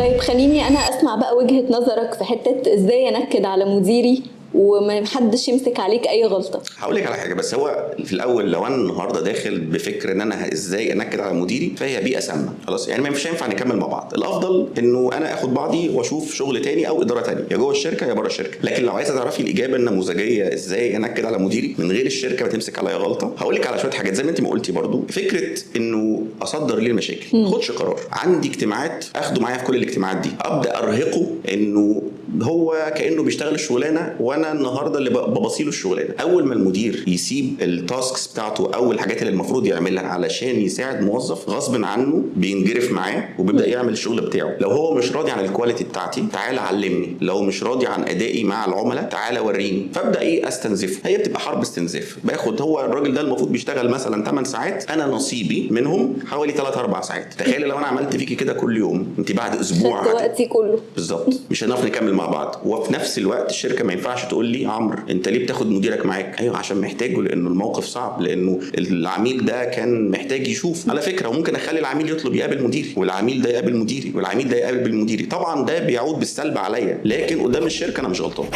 طيب، خليني انا اسمع بقى وجهة نظرك في حتة ازاي انكد على مديري وما حدش يمسك عليك اي غلطة. هقول لك على حاجه، بس هو في الاول لو انا النهارده داخل بفكر ان انا ازاي انكد على مديري، فهي بيئة سامة خلاص، يعني مش هينفع نكمل مع بعض. الافضل انه انا اخد بعضي واشوف شغل تاني او ادارة تانية، يا جوه الشركة يا بره الشركه. لكن لو عايزه تعرفي الاجابة النموذجيه ازاي انكد على مديري من غير الشركة ما تمسك عليا غلطه، هقول لك على شوية حاجات زي ما انت ما قلتي برضو. فكرة انه اصدر ليه المشاكل، ما اخدش قرار، عندي اجتماعات اخده معايا في كل الاجتماعات دي، ابدا ارهقه انه هو كانه بيشتغل الشغلانة وانا النهارده اللي ببصيله الشغلانه. اول ما المدير يسيب ال tasks بتاعته او الحاجات اللي المفروض يعملها علشان يساعد موظف، غصب عنه بينجرف معاه وبيبدا يعمل الشغل بتاعه. لو هو مش راضي عن ال quality بتاعتي، تعالى علمني. لو مش راضي عن ادائي مع العملاء، تعالى وريني. فابدا ايه؟ استنزفه. هي بتبقى حرب استنزاف. باخد هو الراجل ده المفروض بيشتغل مثلا 8 ساعات، انا نصيبي منهم حوالي 3 4 ساعات. تخيلي لو انا عملت فيكي كده كل يوم، انت بعد اسبوع خدت وقتي كله. بالظبط، مش هنعرف نكمل مع بعض. وفي نفس الوقت الشركة ما ينفعش تقول لي عمرو انت ليه بتاخد مديرك معاك؟ ايوه، عشان محتاجه، لانه الموقف صعب، لانه العميل ده كان محتاج يشوف. على فكرة وممكن اخلي العميل يطلب يقابل مديري، والعميل ده يقابل مديري، والعميل ده يقابل مديري. طبعا ده بيعود بالسلب عليا، لكن قدام الشركة انا مش غلطان.